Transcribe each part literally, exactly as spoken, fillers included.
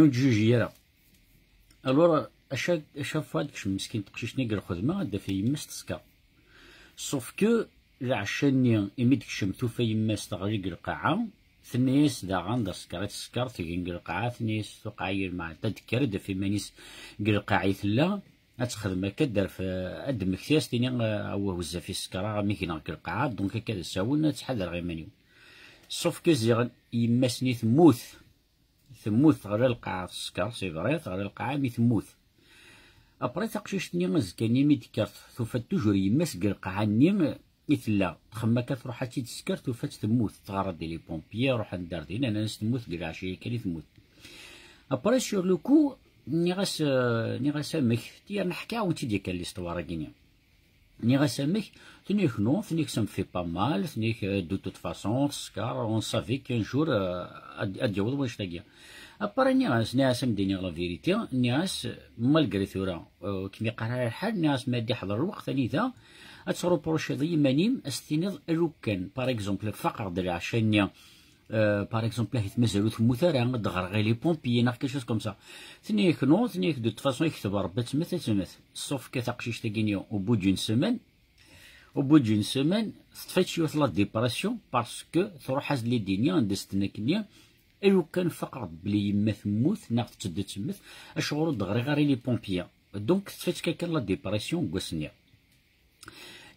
ur d-juji ara. Alors, aca, aca fois ad tekcem meskint teqcict-nni deg lxedma, ad d-taf yemma-s teskeṛ. Sauf que lɛecca-nni, imi d-tekcem tufa yemma-s teɣli deg lqaɛa, tenna-yas daɣen d asekkar i teskeṛ, tgen deg lqaɛa, tenna-yas tuqeɛ yelmeɛna ad d-tekker, ad d-taf iman-is deg lqaɛa i tella, ad texdem akka, ad d-terf-, ad d-temmekti, ad s-tini, ah, awah, bezzaf i ssekṛeɣ, mi gneɣ deg lqaɛa, donc akka d asawen, ad ttḥadareɣ iman-iw. Sauf que ziɣen yemma-s-nni temmut. Temmut, teɣli lqaɛa, teskeṛ, c'est vrai, teɣli lqaɛa, mi temmut. Après, taqcict-nni azekka-nni mi d-tekker, tufa-d toujours yemma-s deg lqaɛa-nni i tella. Txemmem akka, truḥ ad tt-id-tesker, tufa-tt temmut. Teɣra-d i les pompiers, ruḥen-d ar dinna, nnan-as temmut, deg lɛecc-agi kan i temmut. Après, sur le coup, nniɣ-as, euh, nniɣ-as amek, yerna ḥkiɣ-awen-tt-id yakan l'histoire-agi-nni. Nniɣ-as amek, tenna-k non, tenna-k ça me fait pas mal, tenna-k, euh, de toute façon, teskeṛ, on savait qu'un jour, euh, ad, ad d-yaweḍ wannect-agi. Après, nniɣ-as, nniɣ-as ad m-d-iniɣ la vérité, nniɣ-as, malgré tura, euh, ur kem-iqqar ara lḥal, nniɣ-as ma ad d-iḥḍer lweqt anida ad tesrupuṛuciḍ i yiman-im, ad s-tiniḍ lukan, par exemple, faqeɣ-d lɛecc-nni, euh, par exemple, ahit mazal ur temmut ara, ad d-ɣreɣ i les pompiers, neɣ quelque chose comme ça. Tenna-yak non, tenna-yak de toute façon, yekteb Rebbi ad temmet, ad temmet. Sauf que taqcict-agi-nni, au bout d'une semaine, au bout d'une semaine, teṭṭef-itt yiwet la dépression, parce que truḥ-as-d l'idée-nni, anda s-tenna-k-nni, lukan faqeɣ-d belli yemma temmut, neɣ tetteddu ad temmet, acuɣer ur d-ɣriɣ ara i les pompiers. Donc, teṭṭef-itt kan la dépression deg wass-nni.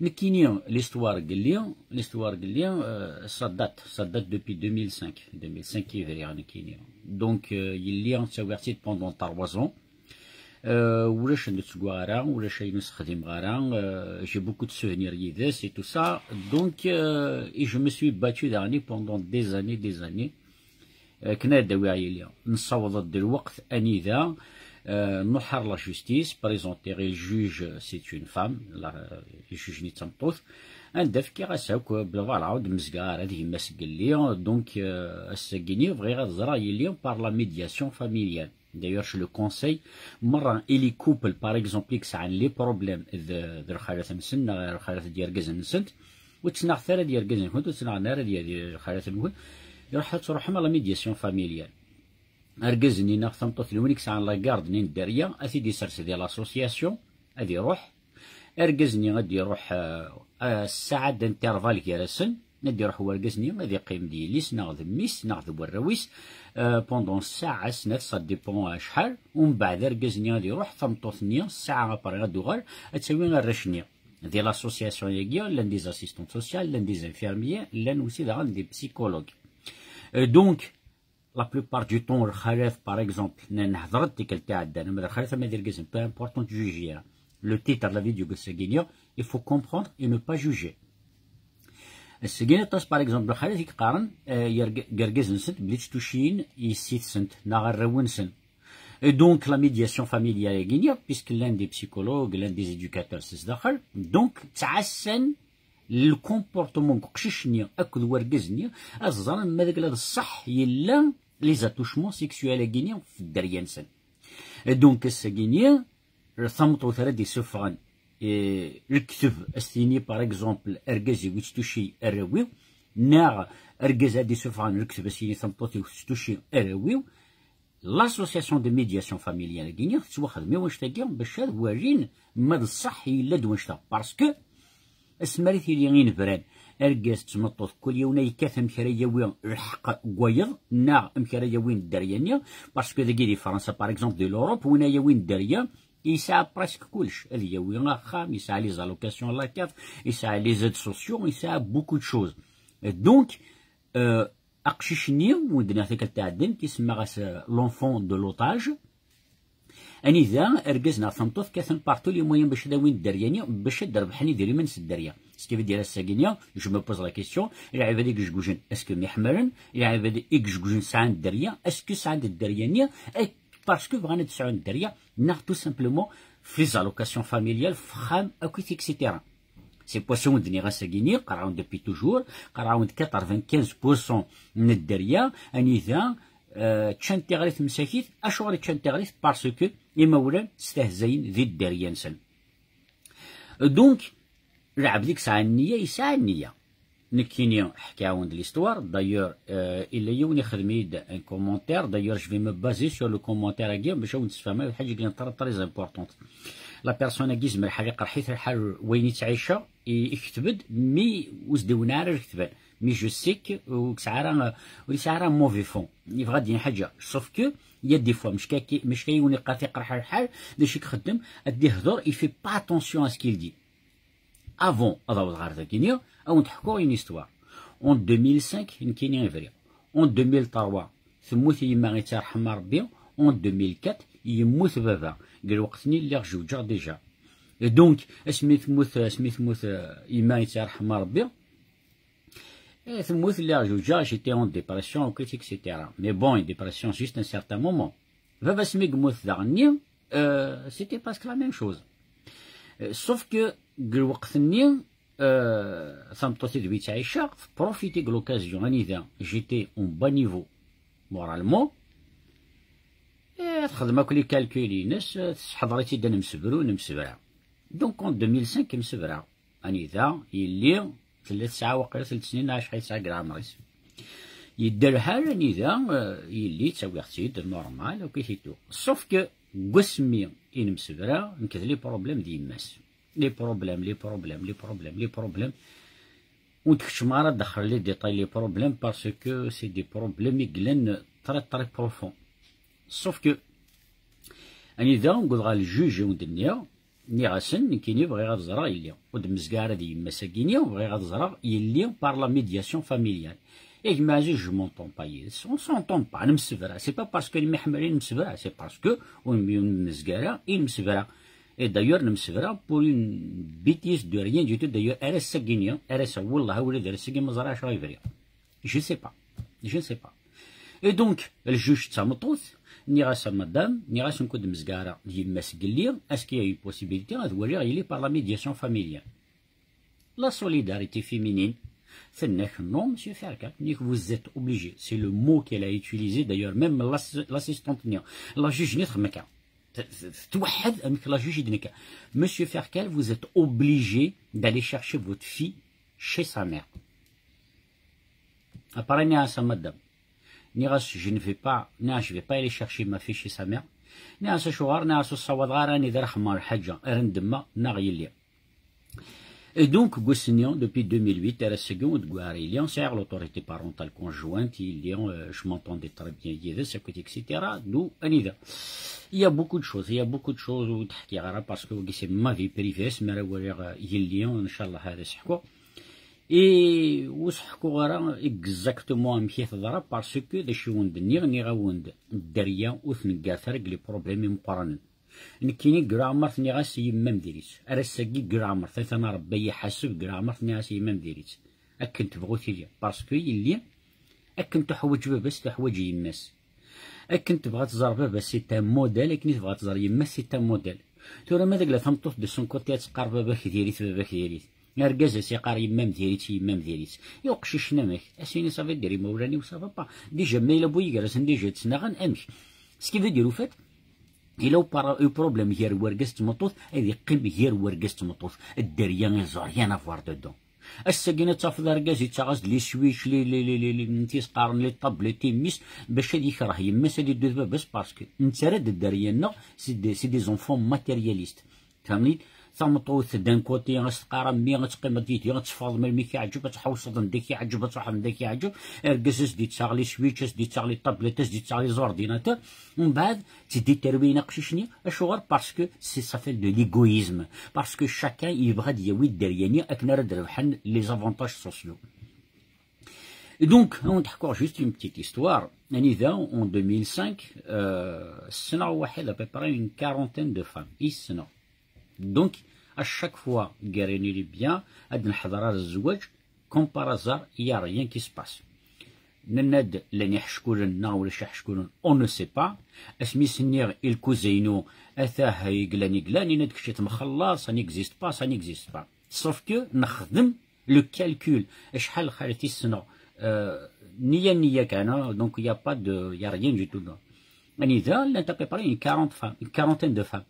Nekkini, l'histoire gelli, l'histoire gelli, euh, ça date, ça date depuis deux mille cinq. Deux mille cinq i briɣ nekkini. Donc, euh, yelli ttawiɣ-tt-id pendant trois ans. Euh, ulac ayen ur ttgeɣ ara, ulac ayen ur sexdimeɣ ara. Euh, j'ai beaucoup de souvenirs yid-s et tout ça. Donc, euh, et je me suis battu daɣen pendant des années, des années. Akken ad d-awiɣ yelli. Nessaweḍ-d lweqt anida, euh, nruḥ ar la justice, présenter i le juge, c'est une femme, la, le juge-nni d tameṭṭut, anda fkiɣ-as akk, bla, voilà, ur d-mezgeɣ ara d yemma-s gelli, donc, euh, ass-agi-nni bɣiɣ ad ẓreɣ yelli par la médiation familiale. D'ailleurs, je le conseille, merra i les couples, par exemple, i yesɛan les problèmes d, d lxalat-nsen, neɣ lxalat d yergazen-nsent, ur ttnaɣet ara d yergazen-nkent, ur ttnaɣen ara d yer-, lxalat-nwen, iruḥ ad truḥem à la médiation familiale. Argaz-nni neɣ tameṭṭut-nwen i yesɛan la garde-nni n dderya, ad t-id-isers di l'association, ad iruḥ. Argaz-nni ad d-iruḥ, euh, euh, ssaɛa d'intervalle gar-asen, ad d-iruḥ wergaz-nni, ad iqqim d yelli-s, neɣ d mmi-s, neɣ d warraw-is, euh, pendant ssaɛa, snat, ça dépend acḥal. Umbeɛd argaz-nni ad iruḥ, tameṭṭut-nni, ssaɛa après ad d-tuɣal, ad tawi arrac-nni. Di l'association-agi, llan des assistantes sociales, llan des infirmiers, llan aussi daɣen des psychologues. Euh, donc, la plupart du temps, lxalat, par exemple, n-, nehḍer-d tikkelt iɛeddan, ama d lxalat, ama d irgazen, peu importe, ur ttjuji ara. Le titre de la vidéo n wass-agi-nni, il faut comprendre et ne pas juger. Ass-agi aṭas, par exemple, lxalat i yeqqaren, euh, yerg-, yergazen-nsent belli tttucin yessi-tsent neɣ arraw-nsen. Et donc, la médiation familiale-agi-nni, puisque llan des psychologues, llan des éducateurs s daxel, donc, ttɛassan le comportement n uqcic-nni akked wergaz-nni, ad ẓren ma d akken d ṣṣeḥ yella les attouchements sexuels-agi-nni f dderya-nsen. Et donc, ass-agi-nni, tameṭṭut ara d-isuffɣen, eh, lekteb, as-tini, par exemple, argaz-iw itttuci arraw-iw, neɣ argaz ara d-isuffɣen lekteb, as-yini tameṭṭut-iw tetttuci arraw-iw, l'association de médiation familiale-agi-nni tettwaxdem i wannect-agi bac ad walin ma d ṣṣeḥ yella-d wannect-a. Parce que asmi ara tili inebran, argaz d tmeṭṭut, kul yiwen ad yekkat amek ara yawi lḥeqq n wayeḍ, neɣ amek ara yawi dderya-nni, parce que dagi di Fransa, par exemple, di l'Europe, win ara yawin dderya, yesɛa presque kullec. Ad yawi axxam, yesɛa les allocations à la caf, yesɛa les aides sociaux, yesɛa beaucoup de choses. Donc, euh, aqcic-nni wen-d-nniɣ tikkelt iɛeddan, kisemmaɣ-as, euh, l'enfant de l'otage. Anida argaz neɣ tameṭṭut kkaten par tous les moyens bac ad awin dderya-nni, bac ad d-rebḥen idrimen s dderya. Ce qui veut dire, ass-agi-nni, je me pose la question, lɛibad i yejgujen, est-ce que myeḥmalen? Lɛibad i yejgujen sɛan dderya, est-ce que sɛan dderya-nni parce que bɣan ad sɛun dderya, neɣ tout simplement f les allocations familiales, f axxam, akkit, et cetera. C'est pour ça wen-d-nniɣ ass-agi-nni, qqareɣ-awen depuis toujours, qqareɣ-awen-d quatre-vingt-quinze pour cent n dderya, anida, euh, ččan tiɣrit msakit. Acuɣer i ččan tiɣrit? Parce que imawlan stehzayen di dderya-nsen. Donc, lɛebd i yesɛan nniya, yesɛa nniya. Nekkini ḥkiɣ-awen-d l'histoire. D'ailleurs, euh, illa yiwen ixdem-iyi-d un commentaire. D'ailleurs, je vais me baser sur le commentaire-agi bac ad awen-d-sfehmeɣ lḥaǧa i yellan très, très importante. La personne-agi, yezmer lḥal iqerḥ-it lḥal wayen i ttɛiceɣ, i-, ikteb-d, mi ur s-d-iwenneɛ ara lekdeb. Mais je sais que ur yesɛi ara, ur yesɛi ara mauvais fond. Yebɣa ad d-yini ḥaǧa. Sauf que, il y a des fois, mačči akka, mačči akka yiwen iqqar tiqerḥ lḥal, d acu i ixeddem, ad d-ihder, il fait pas attention à ce qu'il dit. Avant ad awḍeɣ ɣer dagi-nni, ad wen-d-ḥkuɣ une histoire. En deux mille cinq, nekkini i briɣ. En deux mille trois, temmut yemma, yettṛaḥem Ṛebbi. En deux mille quatre, yemmut baba. Deg lweqt-nni lliɣ zewǧeɣ déjà. Et donc, asmi temmut, asmi temmut, euh, yemma, yettṛaḥem Ṛebbi, eh, temmut, lliɣ zewǧeɣ, j'étais en dépression, et cetera. Mais bon, une dépression juste un certain moment. Baba, asmi yemmut daɣen-nni, euh, c'était presque la même chose. Euh, sauf que deg lweqt-nni, euh, tameṭṭut i d wi ttɛiceɣ, tprofiti de l'occasion, anida j'étais en bas niveau moralement, eh, texdem akk les calculs-ines, eh, tesseḥḍer-itt-id ad nemsebru, nemsebra. Donc en deux mille cinq, msebra. Anida yelli tella tesɛa waqila telt snin neɣ acḥal tesɛa deg leɛmer-is. Yedda lḥal anida, eh, yelli ttawiɣ-tt-id, normal, ok, et tout. Sauf que deg wasmi i nemsebra, nekk d les problèmes d yemma-s. Les problèmes, les problèmes, les problèmes, les problèmes. Ur d-keččmeɣ ara daxel les détails, les problèmes, parce que c'est des problèmes i yellan très, très profonds. Sauf que, anida, wwḍeɣ ɣer ljuj i wen-d-nniɣ, nniɣ-asen, nekkini bɣiɣ ad ẓreɣ yelli. Ur d-mmezgeɣ ara d yemma-s-agi-nni, bɣiɣ ad ẓreɣ yelli par la médiation familiale. Et gma Aziz, je m'entends pas yid-s. On s'entend pas, nemsebra. C'est pas parce que nemḥemmel i nemsebra, c'est parce que ur n-, ur nemmezg ara i nemsebra. Et d'ailleurs, nemsebra pour une bêtise de rien du tout. D'ailleurs, ar ass-agi-nni, ar ass-a, wallah, ula d ar ass-agi, ma ẓriɣ acu i briɣ. Je sais pas. Je ne sais pas. Et donc, ljuj d tameṭṭut, nniɣ-as a madame, nniɣ-as nekk ur d-mmezgeɣ ara d yemma-s deg yelli, est-ce qu'il y a une possibilité ad waliɣ yelli par la médiation familiale? La solidarité féminine, tenna-k non, monsieur Ferkal, nniɣ-as vous êtes obligé. C'est le mot qu'elle a utilisé, d'ailleurs, même l'ass-, l'assistante-nni, la juge-nni txeddem akka. T-, t-, tettweḥḥed amek la juge i d-nekka. Monsieur Ferkal, vous êtes obligé d'aller chercher votre fille chez sa mère. Après, nniɣ-as a madame. Nniɣ-as, je ne vais pas, nniɣ-as, je vais pas aller chercher ma fille chez sa mère. Nniɣ-as, acuɣer? Nniɣ-as, ur ssawaḍeɣ ara anida ara xedmeɣ lḥaǧa, ara ndemmeɣ neɣ yelli. Et donc, deg wass-nni, depuis deux mille huit, ar ass-agi, ur d-wwiɣ ara yelli, sɛiɣ l'autorité parentale conjointe, yelli, euh, je m'entendais très bien yid-s, akked, et cetera. D'où, anida. Il y a beaucoup de choses, il y a beaucoup de choses ur d-ḥkiɣ ara, parce que wagi c'est ma vie privée, asmi ara waliɣ, euh, yelli, ncallah ad as-ḥkuɣ. Et ur s-ḥkuɣ ara exactement amek i teḍra, parce que d acu i wen-d-nniɣ, nniɣ-awen-d, dderya ur tneggar ara deg les problèmes imeqqranen. Nekkini deg leɛmer nniɣ-as i yemma-m diri-tt. Ar ass-agi deg leɛmer, atan Rebbi ad yi-iḥaseb, deg leɛmer nniɣ-as i yemma-m diri-tt. Akken tebɣu tili, parce que yelli, akken tuḥwaǧ baba-s, tuḥwaǧ yemma-s. Akken tebɣa ad tẓer baba-s, c'est un modèle, akken i tebɣa ad tẓer yemma-s, c'est un modèle. Tura ma deg la tameṭṭut de son côté ad teqqar baba-k diri-t, baba-k diri-t. Argaz ad s-iqqar yemma-m diri-tt, yemma-m diri-tt. I uqcic-nni amek? Ad s-yini ça veut dire imawlan-iw ça va pas. Déjà, ma yella bu yiger-asen déjà ttnaɣen, amek? Ce qui veut dire, au fait, yella upara-, uproblème gar wergaz d tmeṭṭut, ad yeqqim gar wergaz d tmeṭṭut. Dderya, ils ont rien à voir dedans. Ass-agi ad tafeḍ argaz yettaɣ-as-d les switch, les, les, les, les, les, tisqaren, les tablettes i mmi-s, bac ad yekreh yemma-s, ad iddu d baba-s, parce que netta ara d-dderya-nneɣ, c'est des, c'est des enfants matérialistes. Tfehmeḍ? Tameṭṭut, d'un côté, ad s-teqqar a mmi, ad teqqimeḍ yid-i, ad teffɣeḍ melmi k-iɛǧeb, ad tḥewṣeḍ anda k-iɛǧeb, ad truḥeḍ anda k-iɛǧeb. Argaz ad s-d-yettaɣ les switch, ad s-d-yettaɣ les tablettes, ad s-d-yettaɣ les ordinateurs. Mbeɛd, teddi terwin aqcic-nni. Acuɣer? Parce que c'est, ça fait de l'égoïsme. Parce que chacun yebɣa ad yawi dderya-nni akken ara d-rebḥen les avantages sociaux. Donc, on te raconte juste une petite histoire. Anida, en deux mille cinq, euh, ssneɣ waḥed à peu près une quarantaine de femmes. I ssneɣ. Donc, à chaque fois, garen-iyi-d bien, ad nḥeḍer ar zzwaǧ, comme par hasard, il y a rien qui se passe. Nenna-d llan iḥeckulen neɣ ulac iḥeckulen, on ne sait pas. Asmi s-nniɣ i lkuza-inu, atah, yeglan, yeglan, yenna-d kečč tmexleḍ, ça n'existe pas, ça n'existe pas. Sauf que nexdem le calcul, acḥal xalat i ssneɣ, euh, nniya, nniya kan, hein, donc il y a pas de, il y a rien du tout, non. Anida llant à peu près une quarante femmes, une quarantaine de femmes.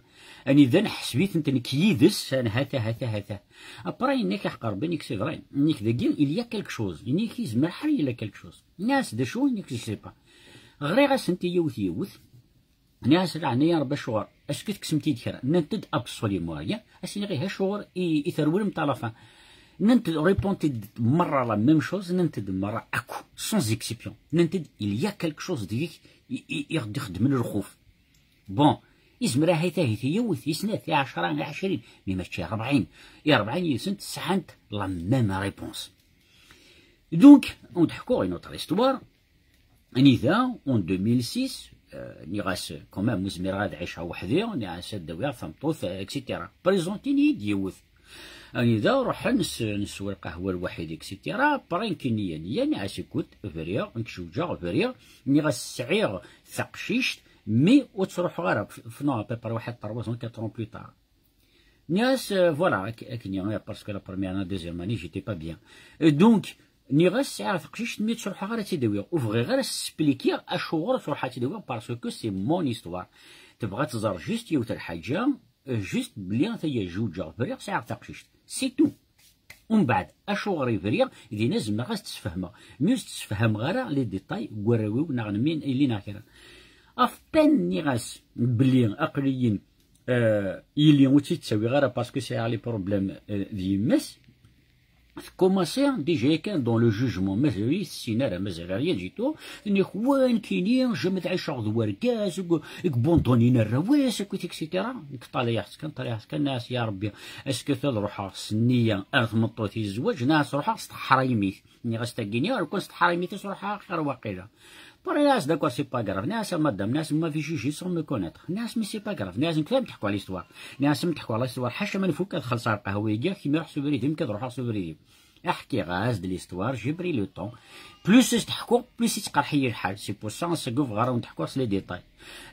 Anida nḥesb-itent nekk yid-s, hata, hata, hata. Après, yenna-k, aḥeqq Rebbi, yenna-k, c'est vrai. Yenna-k, dagi, il y a quelque chose. Yenna-k, yezmer ḥal yella quelque chose. Nniɣ-as, d acu? Yenna-k, je sais pas. Ɣriɣ-asent i yiwet yiwet. Nniɣ-as, leɛnaya n Rebbi, acuɣer? Est-ce que tekksemt-id kra? Nnant-d, absolument rien. As-iniɣ, ih, acuɣer i, i terwlemt à la fin? Nnant-d, répondent-d merra la même chose, nnant-d merra akk, sans exception. Nnant-d, il y a quelque chose deg-k i, i, i ɣ-d-ixeddmen lxuf. Bon, izmer ahat ahit i yiwet, i snat, i ɛecra, i ɛecrin, mais mačči rebɛin. I rebɛin yid-sent sɛant la même réponse. Donc, on d-ḥkuɣ une autre histoire. Anida, en deux mille six, euh, nniɣ-as, quand même, ur zmireɣ ad ɛiceɣ weḥd-i, nniɣ-as ad d-awiɣ tameṭṭut, euh, et cetera. Présentini-yi-d yiwet. Anida, ruḥen s-, neswa lqahwa lwaḥid, et cetera. Prank-ini-, nniɣ-as, écoute, briɣ, nekk zewǧeɣ, briɣ. Nniɣ-as, sɛiɣ taqcict, mais ur ttruḥuɣ ara, f-, f-, non, à peu près waḥed trois ans, quatre ans plus tard. Nniɣ-as, euh, voilà, ak-, akken, parce que la première année, deuxième année, j'étais pas bien. Et donc, nniɣ-as, sɛiɣ taqcict, mi ttruḥeɣ ara ad tt-id-awiɣ. Ur bɣiɣ ara ad s-splikiɣ acuɣer ttruḥeɣ ad tt-id-awiɣ, parce que c'est mon histoire. Tebɣa ad tẓer juste yiwet lḥaǧa, euh, juste belli ata-ya zewǧeɣ, briɣ, sɛiɣ taqcict. C'est tout. Umbeɛd, acuɣer i briɣ, dinna zemreɣ ad s-tt-sfehmeɣ. Mi ur s-tt-sfehmeɣ ara, les détails n warraw-iw neɣ n min, yelli neɣ kra. Af peine nniɣ-as belli aql-iyi, euh, yelli ur tt-id-ttawiɣ ara parce que sɛiɣ les problèmes, euh, d yemma-s. Tkumaṣi déjà yakan dans le jugement, mazal ur tessin ara, mazal rien du tout. Tenna-k, wa nekkini, jamais ad ɛiceɣ d wergaz, deg, deg bondonin arraw-is, akkit, et cetera. Nekk ṭṭalayeɣ-tt kan, ṭṭalayeɣ-tt kan, nniɣ-as, ya Rebbi, est-ce que ad ruḥeɣ s nniya ar tmeṭṭut i zzwaǧ, neɣ ad ruḥeɣ s teḥraymi? Nniɣ-as, tagini, ar kun s teḥraymi-is ruḥeɣ axir waqila. Pariɣ-as, d'accord, c'est pas grave. Nniɣ-as, a madame, nniɣ-as, vous m'avez jugé sans me connaître. Nniɣ-as, mais c'est pas grave. Nniɣ-as, nekk ad m-d-ḥkuɣ l'histoire. Nniɣ-as, ad m-d-ḥkuɣ l'histoire, ḥaca ma nfuk ad xellṣeɣ lqahwa-agi, kemmini ruḥ s ubrid-im, nekk ad ruḥeɣ s ubrid-iw. Ḥkiɣ-as-d l'histoire, j'ai pris le temps. Plus i s-d-ḥkuɣ, plus yettqerḥ-iyi lḥal. C'est pour ça, ass-agi ur bɣiɣ ara ad wen-d-ḥkuɣ s les détails.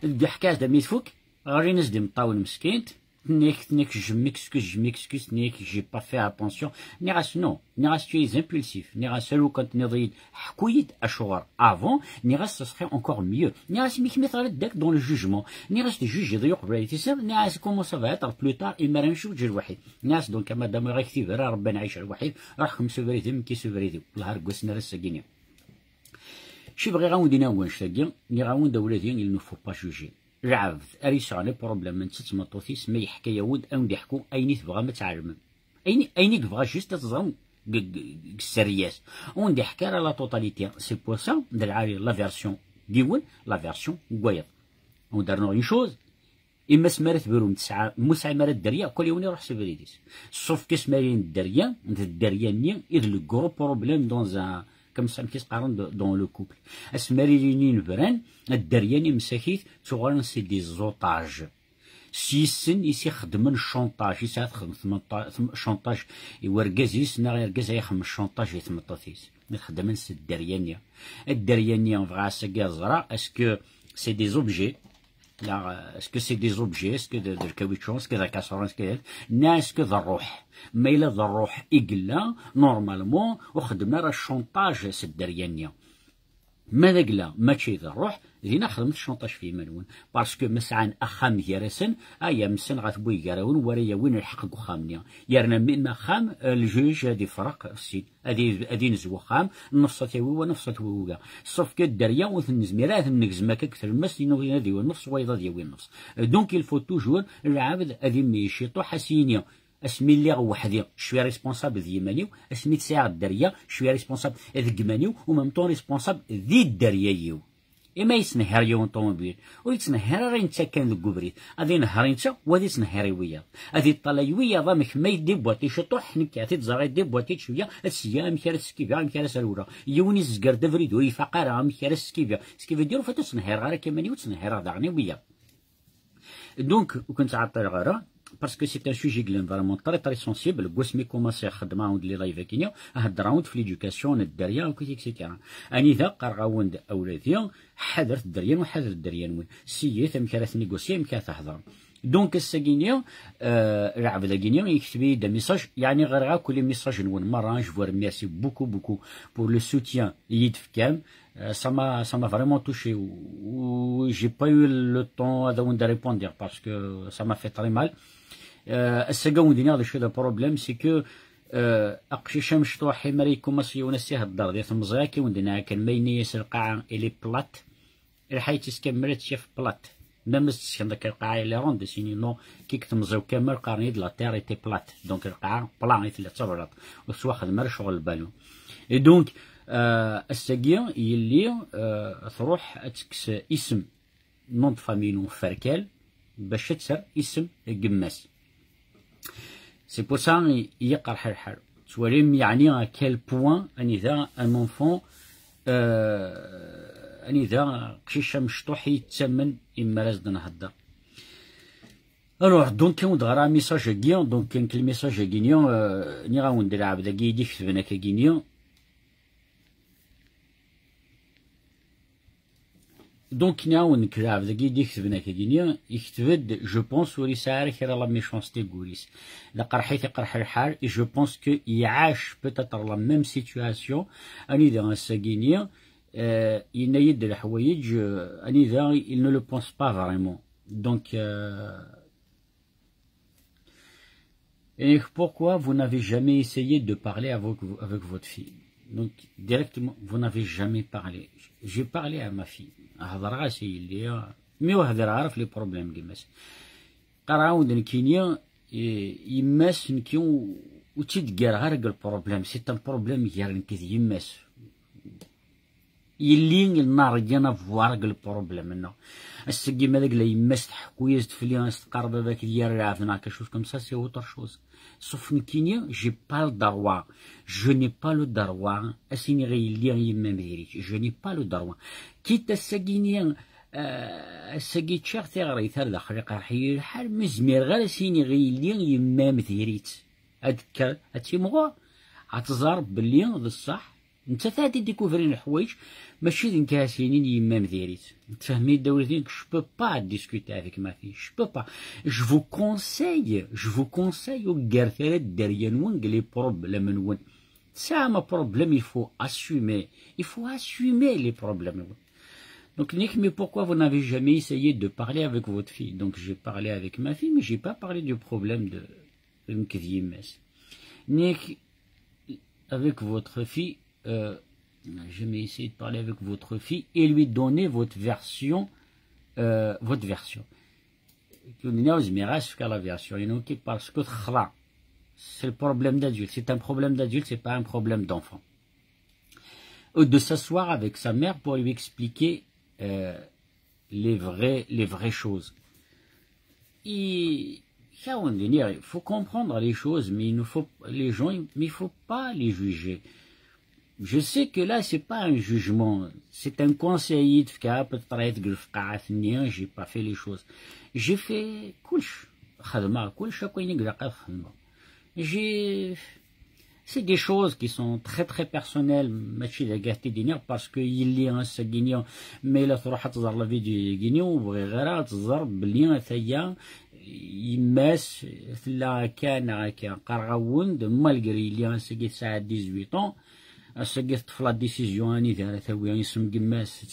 Deg ḥkiɣ-as-d, mi tfuk, ɣlin-as-d imeṭṭawen meskint. Tenna-k, tenna-k, je m'excuse, je m'excuse, tenna-k, j'ai pas fait attention. Nniɣ-as, non. Nniɣ-as, tu es impulsif. Nniɣ-as, alu kan tenniḍ-iyi-d, ḥku-yi-d acuɣer avant. Nniɣ-as, ça serait encore mieux. Nniɣ-as, mi kemm i teɣriḍ dak dans le jugement. Nniɣ-as, tjujiḍ-iyi uqbel ad yi-tisineḍ. Nniɣ-as, comment ça va être plus tard, imir ad ncewǧ lwaḥid. Nniɣ-as, donc, a madame, ur ɣ-ak-tibra, Rebbi ad nɛic lwaḥid, ruḥ kemm s ubrid-im, nekk s ubrid-iw. Wellah ar ggasen ara s-agini. Ci bɣiɣ ad wen-d-iniɣ deg wannect-agi, nniɣ-awen-d a wladi, il ne faut pas juger. Lɛebd ara yesɛun les problèmes netta d tmeṭṭut-is, ma yeḥka-yawen-d, ad wen-d-iḥku ayen i tebɣam ad tɛelmem. Ayen, ayen i yebɣa juste ad teẓrem deg, deg, deg sserya-s. Ur wen-d-iḥka ara la totalité. C'est pour ça, d lɛali la version n yiwen, la version n wayeḍ. Ad wen-d-rnuɣ une chose, imma s mi ara tebrum tesɛa, ma ur tesɛim ara dderya, kul yiwen iruḥ s ubrid-is. Sauf que asmi ara yili dderya, d dderya-nni i d le gros problème dans un, comme ça, amek i s-qqaren, de-, dans le couple. Asmi ara yili yinebran, dderya-nni msakit, ttuɣalen c'est des otages. S yis-sen i s-ixeddmen chantage, yesɛa txedm tmeṭṭa-, tm-, chantage i wergaz-is, neɣ argaz ay ixeddmen chantage i tmeṭṭut-is. Mi t-xeddmen s dderya-nni. Dderya-nni, bɣiɣ ass-agi ad ẓreɣ, est-ce que c'est des objets? Neɣ, euh, est-ce que c'est des objets? Est-ce que d, d lkawičču? Est-ce que d akaṣuṛ? Est-ce que d, neɣ est-ce que d ṛṛuḥ? Ma yella d ṛṛuḥ i yella, normalement, ur xeddmen ara chantage s dderya-nni. Ma d agla, mačči d ṛṛuḥ, dinna xedmet chantage f yiman-nwen. Parce que ma sɛan axxam gar-asen, aya, messen ɣef win gar-awen, wara yawin lḥeqq deg uxxam-nni. Yerna même axxam, euh, ljuj ad ifreq sin. Ad i-, ad inez wexxam, nefṣ ad t-yawi wa, nefṣ ad t-yawi wa. Sauf que dderya ur t-nezmir ara ad t-negzem akka deg tlemmast, inu ad yawi nefṣ, wayeḍ ad yawi nefṣ. Donc, il faut toujours, lɛebd ad immi ciṭuḥ, ad s-yini, asmi lliɣ weḥd-i, je suis responsable d yiman-iw, asmi tt-sɛiɣ dderya, je suis responsable d yiman-iw, u même temps responsable di dderya-iw. Imi ay yesnehhiṛ yiwen ṭumubil, ur yettnehhiṛ ara netta kan deg ubrid. Ad inehheṛ netta, u ad ittnehhiṛ i wiyaḍ. Ad iṭṭalay wiyaḍ amek ma yeddibuṭi ciṭuḥ, nekk ad t-id-ẓreɣ yeddibuṭi cwiya, ad s-geɣ amek ara skibiɣ, amek ara s-rewleɣ. Yiwen izger-d abrid ur ifaq ara, amek ara skibiɣ. Ce qui veut dire, en fait, ur ttnehhiṛeɣ ara kan iman-iw, ttnehhiṛeɣ daɣen i wiyaḍ. Donc, ur ken-ttɛeṭṭileɣ ara, parce que c'est un sujet qui est vraiment très, très sensible. Deg wasmi commencé xeddmeɣ-awen-d les lives-agi-nni, heddreɣ-awen-d f l'éducation n dderya, akkit, et cetera. Anida qqareɣ-awen-d a wladi, ḥadret dderya-nwen, ḥadret dderya-nwen. Siyit amek ara tnégocier, amek ara thedrem. Donc, ass-agi-nni, euh, lɛebd-agi-nni, yekteb-iyi-d un message, yeɛni ɣriɣ akk les messages-nwen merra. Je vous remercie beaucoup, beaucoup pour le soutien i yi-d-tefkam. Euh, ça m'a, ça m'a vraiment touché. Ou, ou j'ai pas eu le temps de répondre parce que ça m'a fait très mal. Euh, ass-agi, ad wen-d-iniɣ d acu d problème, c'est que, euh, aqcic amecṭuḥ, imi ara yekkumaṣ yiwen ad s-ihedder di temẓi, akka i wen-d-nniɣ kan, ma yenna-yas lqaɛa, elle est plate, lḥayet-is kamel ad tt-yaf plate. Même s-teskenḍ akka lqaɛa, elle est ronde, ad s-yini non, kik temẓi-w kamel, qqaren-iyi-d la terre était plate. Donc lqaɛa plat i tella, d tablaḍt. Ur tettwaxdem ara ccɣel n lbalun. Et donc, euh, ass-agi, yelli, euh, truḥ ad tekkes isem, nom de famille n uferkal, bac ad terr isem n yemma-s. C'est pour ça i, i yi-iqerḥ lḥal. Tettwalim, yeɛni, à quel point, anida un enfant, euh, anida aqcic amecṭuḥ i yettamen imi ara s-d-nhedder. Alors, donc, ad wen-d-ɣreɣ message-agi, donc, nekk le message-agi-nni, euh, nniɣ-awen-d lɛebd-agi i d-iketben akka-agi-nni. Donc, nniɣ-awen-d lɛebd-agi i d-iketben akka-agi-nni, yekteb-d, je pense, ur yesɛi ara kra la méchanceté deg wul-is. D aqerḥ i t-iqerḥ lḥal, et je pense que iɛac peut-être la même situation, anida ass-agi-nni, euh, yenna-yi-d leḥwayeǧ, euh, anida il ne le pense pas vraiment. Donc, euh, Et pourquoi vous n'avez jamais essayé de parler avec, avec votre fille? Donc, directement, vous n'avez jamais parlé. J'ai parlé à ma fille. Hedreɣ-as i yelli, mi ur hedreɣ ara f les problèmes n yemma-s. Qqareɣ-awen-d nekkini, eh, yemma-s, nekki ur, ur tt-id-ggareɣ ara deg le problème. C'est un problème gar nekk d yemma-s. Yelli, il n'a rien à voir deg le problème-nneɣ. Ass-agi ma d agla yemma-s tḥekku-yas-d fell-i, as-teqqar baba-k d yir lɛebd neɣ quelque chose comme ça, c'est autre chose. Sauf nekkini, j'ai pas le droit. Je n'ai pas le droit. As-iniɣ i yelli, yemma-m diri-k. Je n'ai pas le droit. Quitte ass-agi-ni, euh, ass-agi ččiɣ tiɣrit ar daxel, iqerḥ-iyi lḥal, mi zmireɣ ara as-iniɣ i yelli, yemma-m diri-tt. Ad tekker, ad timɣur, ad tẓer belli d ṣṣeḥ. Nettat ad d-découvrir leḥwayeǧ, mačči d nekk ara s-yinin yemma-m diri-tt. Tfehmem-iyi-d a wladi, je peux pas discuter avec ma fille, je peux pas. Je vous conseille, je vous conseille, ur ggaret ara dderya-nwen deg les problèmes-nwen. Tesɛam un problème, il faut assumer, il faut assumer les problèmes-nwen. Donc, nekk, mais pourquoi vous n'avez jamais essayé de parler avec votre fille? Donc, j'ai parlé avec ma fille, mais j'ai pas parlé du problème de, de nekk d yemma-s. Nekk, avec votre fille, euh, jamais essayé de parler avec votre fille et lui donner votre version, euh, votre version. Ur zmireɣ ara ad s-fkeɣ la version-inu, parce que texla. C'est le problème d'adulte. C'est un problème d'adulte, c'est pas un problème d'enfant. Ou de s'asseoir avec sa mère pour lui expliquer, euh, les vraies, les vraies choses. Et ça, on dit, il faut comprendre les choses, mais il ne faut, les gens, mais il faut pas les juger. Je sais que là, c'est pas un jugement, c'est un conseil, j'ai pas fait les choses. J'ai fait كلش. خدمة كلش، كاين يقدر خدمة. J'ai C'est des choses qui sont très, très personnelles, mačči d agah tidiniɣ, parce que yelli ass-agi-ni, ma yella truḥ ad tẓer la vidéo-agi-ni, ur bɣiɣ ara ad tẓer belli ataya yemma-s tella akka neɣ akka. Qqareɣ-awen-d, malgré yelli ass-agi tesɛa dix-huit ans, ass-agi teṭṭef la décision anida ara tawi isem n yemma-s,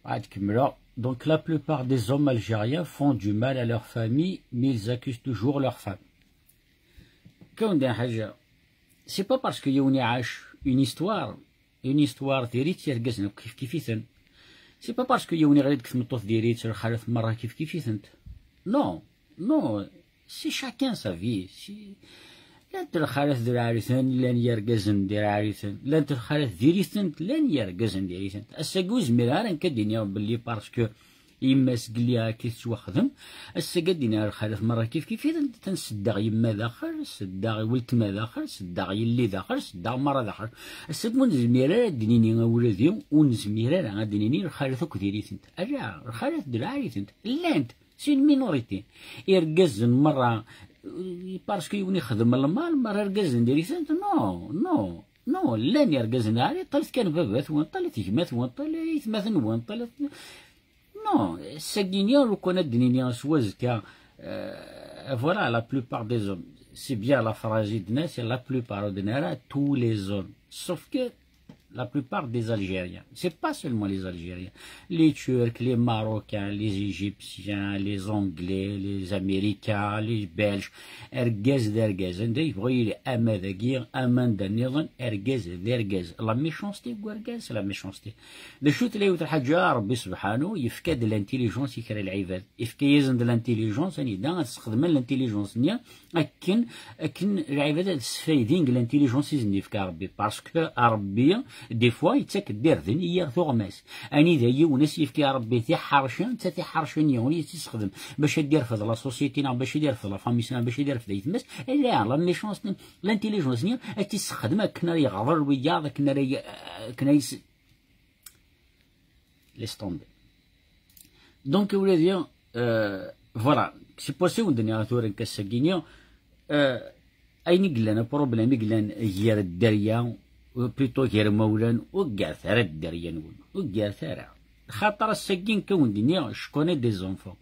ad kemmleɣ. Donc, la plupart des hommes algériens font du mal à leur famille, mais ils accusent toujours leur femme. Kan d ḥaǧa, c'est pas parce que yiwen iɛac une histoire, une histoire diri-tt, irgazen akk kif kif-iten. C'est pas parce que yiwen iɣli deg tmeṭṭut diri-tt, lxalat merra kif kif-itent. Non, non. C'est chacun sa vie. C'est... Llant lxalat d lɛali-ten, llan yergazen d lɛali-ten, llant lxalat diri-tent, llan yergazen diri-tent. Ass-agi ur zmireɣ ara nekk ad d-iniɣ belli parce que yemma-s gelli akka i tettwaxdem. Ass-agi ad d-iniɣ lxalat merra kif kif, atan seddaɣ yemma daxel, seddaɣ weltma daxel, seddaɣ yelli daxel, seddaɣ merra daxel. Ass-agi ur nezmir ara ad d-nini awladi, ur nezmir ara ad d-nini lxalat akk diri-tent. Ala, lxalat d lɛali-tent, llant. C'est une minorité. Irgazen merra, parce que yiwen ixdem lmal, merra irgazen diri-tent, non, non, non, llan irgazen, ɛli, ṭalet kan baba-twen, ṭalet gma-twen, ṭalet aytmaten-nwen, ṭalet... Non, ass-agi-nni, lukan ad d-nini s wazekka, euh, voilà, la plupart des hommes, c'est bien la phrase i d-nnan, c'est la plupart, ur d-nnan ara tous les hommes. Sauf que la plupart des Algériens, c'est pas seulement les Algériens, les Turcs, les Marocains, les Égyptiens, les Anglais, les Américains, les Belges, argaz d argaz, anda yebɣa yili, ama dagi, ama anda nniḍen, argaz d argaz. La méchanceté n urgaz, c'est la méchanceté. D acu tella yiwet lḥaǧa, Rebbi subḥanu yefka-d l'intelligence i kra n lɛibad. Yefka-yasen-d l'intelligence, anida ad sxedmen l'intelligence-nni akken, akken lɛibad ad sfaydin deg l'intelligence i sen-yefka Rebbi. Parce que Rebbi, des fois, yettak-d irden i yir tuɣmas. Anida yiwen as-yefka Rebbi tiḥerci, netta tiḥerci-nni ur yettisexdem bac ad d-irfed la société neɣ bac ad d-irfed la famille neɣ bac ad d-irfed aytma-s. Ala, la méchanceté, l'intelligence-nni ad tt-issexdem akken ara yeɣḍel wiyaḍ, akken ara y-, akken ara yes-, laisse tomber. Donc, ula d, euh, voilà, c'est pour ça ur d-nniɣ tura nekk ass-agi-nni, euh, ayen i yellan, problème i yellan gar dderya, plutôt gar imawlan, ur ggaret ara dderya-nwen, ur ggaret ara. Xaṭer ass-agi nekk ad wen-d-iniɣ, je connais des enfants.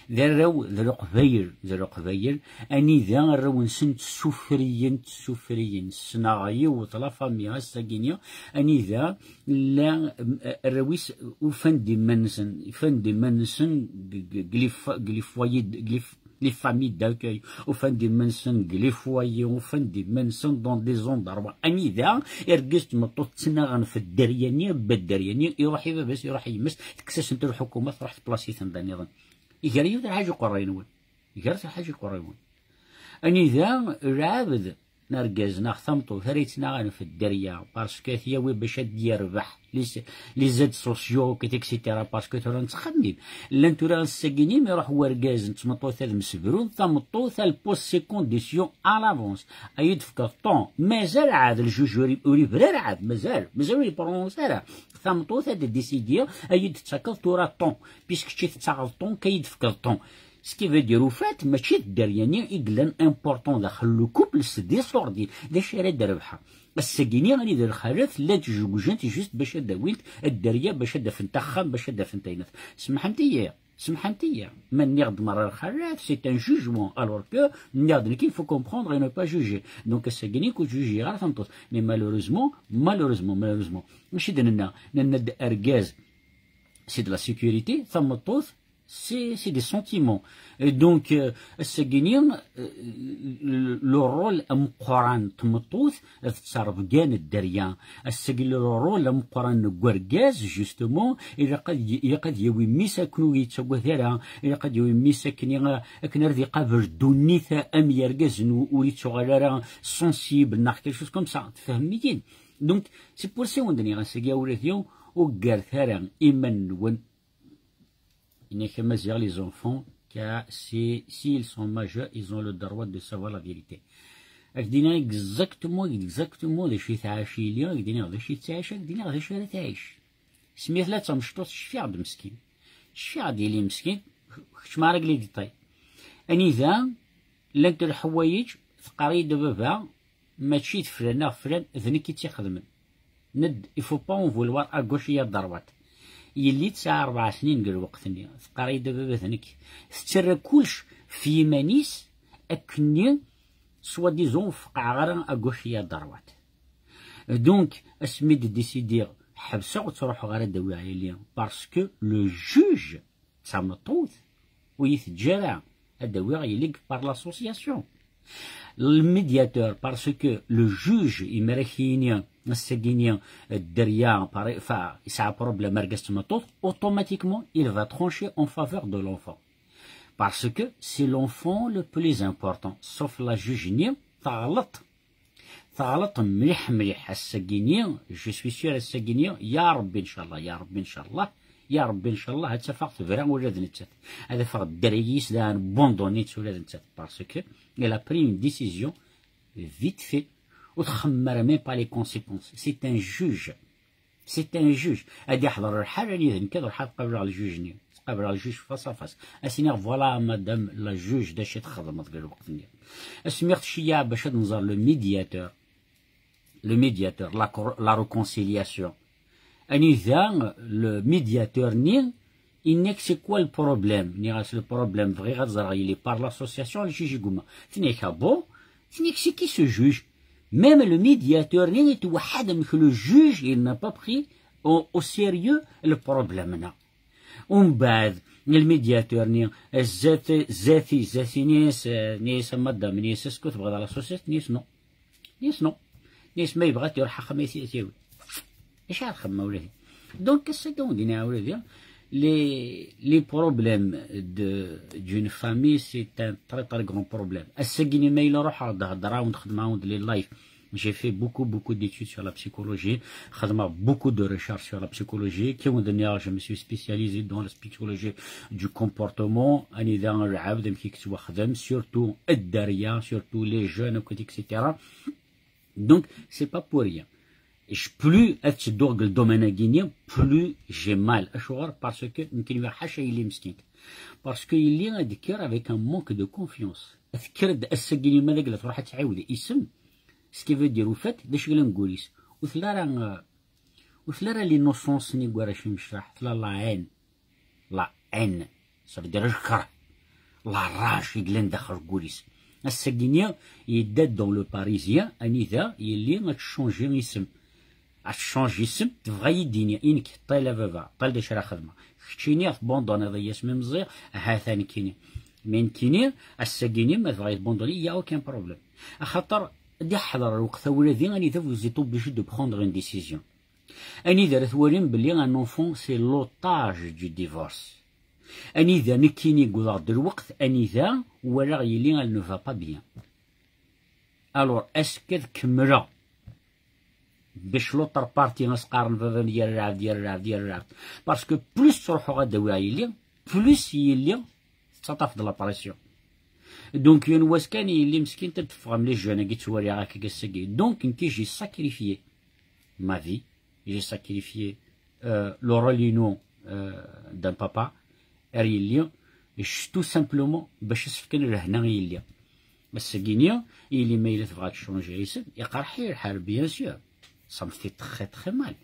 D arraw, d leqbayel, d leqbayel, anida arraw-nsen ttsufriyen, ttsufriyen. Ssneɣ yiwet la famille ass-agi-nni, anida llan, eh, arraw-is ufan-d iman-nsen, ufan-d iman-nsen deg, deg, deg les fa-, deg les foyers, deg les f-, les familles d'accueil, ufan-d iman-nsen deg les foyers, ufan-d iman-nsen dans des endroits. Anida argaz d tmeṭṭut ttnaɣen f dderya-nni, ba dderya-nni, iruḥ i baba-s, iruḥ i yemma-s, tekkes-asen-t lḥukuma, truḥ tplaṣ-iten da nniḍen. Iger yiwet lḥaǧa uqerray-nwen. Iger lḥaǧa uqerray-nwen. Anida lɛebd n argaz neɣ tameṭṭut ara yettnaɣen f dderya, parce que ad t-yawi bac ad d-yerbeḥ les, les aides sociaux, et cetera, parce que tura nettxemmim. Llan tura ass-agi-nni, mi iruḥ wergaz n tmeṭṭut ad msebrun, tameṭṭut, elle pose ses conditions à l'avance. Ad yi-d-tefkeḍ ton, mazal ɛad ljuj ur i-, ur ibra ara ɛad, mazal, mazal ur yeprononce ara. Tameṭṭut ad d-décider, ad yi-d-tettakeḍ tura ton, puisque kečč i tettaɣeḍ ton, ka yi-d-tefkeḍ ton. Ce qui veut dire, au fait, mačči d dderya-nni i yellan important daxel le couple, c'est des sordides. D acu ara d-rebḥeɣ? Ass-agi-nni, anida lxalat llant jewjent juste bac ad d-awint dderya, bac ad d-afent axxam, bac ad d-afent ayennat. Semḥemt-iyi, semḥemt-iyi. Ma nniɣ-d merra lxalat, c'est un jugement, alors que nniɣ-d nekk, il faut comprendre et ne pas juger. Donc ass-agi-nni, ur jugiɣ ara tameṭṭut. Mais malheureusement, malheureusement, malheureusement, mačči d nenna, nenna-d argaz, c'est de la sécurité, tameṭṭut, c'est, c'est des sentiments. Et donc, euh, ass-agi-nni, euh, le, le rôle ameqqran n tmeṭṭut d ttrebga n dderya. Ass-agi le rôle ameqqran n urgaz, justement, ilaq ad y-, ilaq ad yawi mmi-s akken ur yettagad ara, ilaq ad yawi mmi-s akken i-, akken ara d-iqabel ddunit am yergazen u-, ur yettuɣal ara sensible, neɣ quelque chose comme ça. Tfehmem-iyi? Donc, c'est pour ça i wen-d-nniɣ ass-agi, a wladi, ur ggaret ara iman-nwen. Yenna-k Amaziɣ, les enfants, car si, s'ils sont majeurs, ils ont le droit de savoir la vérité. Ak-d-iniɣ exactement, exactement d acu i tɛac yili, ak-d-iniɣ d acu i tettɛic, ak-d-iniɣ d acu ara tɛic. Smi tella d tamecṭuḥt, cfiɣ-d meskin. Cfiɣ-d yili meskin, kečč ma ara yili détail. Anida llant leḥwayeǧ, teqqar-iyi-d a baba, mačči d flan neɣ flan, d nekk i tt-ixedmen. Ned, il faut pas en vouloir à gauche et à droite. Yelli tesɛa rebɛa snin deg lweqt-nni, teqqar-iyi-d a baba d nekk. Tettarra kullec f yiman-is akkenni, soi-disant, ur feqqɛeɣ ara à gauche et à droite. Donc, asmi d-décidiɣ, ḥebseɣ ur ttruḥeɣ ara ad d-awiɣ yelli, parce que le juge d tameṭṭut, ur yi-teǧǧa ara ad d-awiɣ yelli par l'association. Le médiateur, parce que le juge, imi ara k-yini ass-agi-nni dderya, par-, fa-, yesɛa problème argaz d tmeṭṭut, automatiquement, il va trancher en faveur de l'enfant. Parce que c'est l'enfant le plus important. Sauf la juge-nni, teɣleḍ. Teɣleḍ mliḥ mliḥ ass-agi-nni, je suis sûr ass-agi-nni, ya Rebbi ncallah, ya Rebbi ncallah, ya Rebbi ncallah, ad tafeɣ tebra ula d nettat. Ad afeɣ dderya-is daɣen abandonné-tt ula d nettat. Parce que elle a pris une décision vite fait, ur txemmem ara même pas les conséquences. C'est un juge. C'est un juge. Ad iḥḍer lḥal, anida nekk ad ruḥeɣ ad qableɣ le juge-nni. Qableɣ le juge face à face. Ad s-iniɣ, voilà, madame la juge, d acu i txedmeḍ deg lweqt-nni. Asmi ɣ-tceyyeɛ bac ad nẓer le médiateur. Le médiateur, la cor-, la réconciliation. Anida le médiateur-nni, yenna-k, c'est quoi le problème? Nniɣ-as, le problème, bɣiɣ ad ẓreɣ yelli par l'association, le juge igumma. Tenna-k, ah bon? Tenna-k, c'est qui ce juge? Même le médiateur-nni yettweḥḥid amek le juge, il n'a pas pris au, au sérieux le problème-nni. Umbeɛd, le médiateur-nni, zdat, zdat-i, zdat-i, nni-as, eh, nni-as a madame, nni-as, est-ce que tebɣiḍ l'association? Nni-as, non. Nni-as, non. Nni-as, ma yebɣa ad t-iruḥ axxam ad t-yawi. Acu ara xemmeɣ ula d-, donc, ass-agi ur d-nniɣ ula d-, les, les problèmes de, d'une famille, c'est un très, très grand problème. Ass-agi-nni ma yella ruḥeɣ-d, hedreɣ-awen-d, xedmeɣ-awen-d les lives. J'ai fait beaucoup, beaucoup d'études sur la psychologie. Xedmeɣ beaucoup de recherches sur la psychologie. Kif i wen-d-nniɣ, je me suis spécialisé dans la psychologie du comportement. Anida lɛebd, amek i yettwaxdem, surtout dderya, surtout les jeunes, et cetera. Donc, c'est pas pour rien. Je, plus ad tedduɣ deg le domaine-agi-nni, plus j'ai mal. Acuɣer? Parce que nekk nwiɣ ḥaca yelli meskint. Parce que yelli ad d-tekker avec un manque de confiance. Tekker-d ass-agi-nni ma d agla tṛuḥ ad tɛiwed isem, ce qui veut dire, ufat d acu yellan deg wul-is. Ur tella ara, euh, ur tella ara l'innocence-nni deg warrac imecṭaḥ, tella la haine. La haine. Ça veut dire lkeṛh. La rage i yellan daxel n wul-is. Ass-agi-nni yedda dans le Parisien, anida yelli ad tchangi isem. Ad tchangi isem, tebɣa yi-d-tini, i nekk, ṭṭal a baba, ṭṭal d acu ara xedmeɣ. Keččini tbanduniḍ-iyi asmi meẓẓiɣ, ha-t-a nekkini. Mais nekkini, ass-agi-nni, ma tebɣa yi-tbanduni, y a aucun problème. Axaṭer, ad iḥḍer lweqt-a ula d i, anida vous êtes obligé de prendre une décision. Anida ara twalim belli un enfant, c'est l'otage du divorce. Anida nekkini wwḍeɣ-d lweqt, anida walaɣ yelli, elle ne va pas bien. Alors, est-ce que ad kemmleɣ bac l'autre partie as-qqaren baba-m yir lɛebd, yir lɛebd, yir lɛebd? Parce que plus ttruḥuɣ ad d-awiɣ yelli, plus yelli tettaṭṭaf-d la pression. Donc, yiwen wass kan, yelli meskint ad teffeɣ am les jeunes-agi ttwaliɣ akka ass-agi. Donc, nekki, j'ai sacrifié ma vie, j'ai sacrifié, euh, le rôle-inu, euh, d'un papa, ar yelli, je, tout simplement, bac as-fken lehna i yelli. Ass-agi-nni, yelli ma yella tebɣa ad tchangi isem, iqerḥ-iyi lḥal, bien sûr. Ça me fait très, très mal.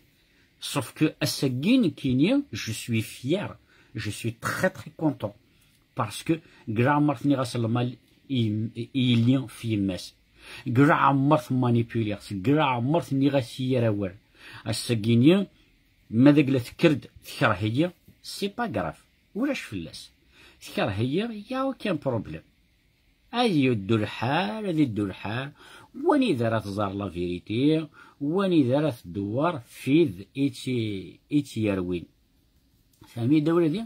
Sauf que ass-agi nekkini, je suis fier, je suis très, très content. Parce que deg leɛmer tenniɣ-as lmal i, i yelli f yemma-s. Deg leɛmer tmanipuliɣ-tt, deg leɛmer tenniɣ-as yir awal. Ass-agi-nni, ma d agla tekker-d, tekreh-iyi, c'est pas grave. Ulac fell-as. Tekreh-iyi, y a aucun problème. Ad yeddu lḥal, ad yeddu lḥal. Wanida ara tẓer la vérité, wanida ara tdewwer, fid i tt-, i tt-yerwin. Fehmi-d a wladi?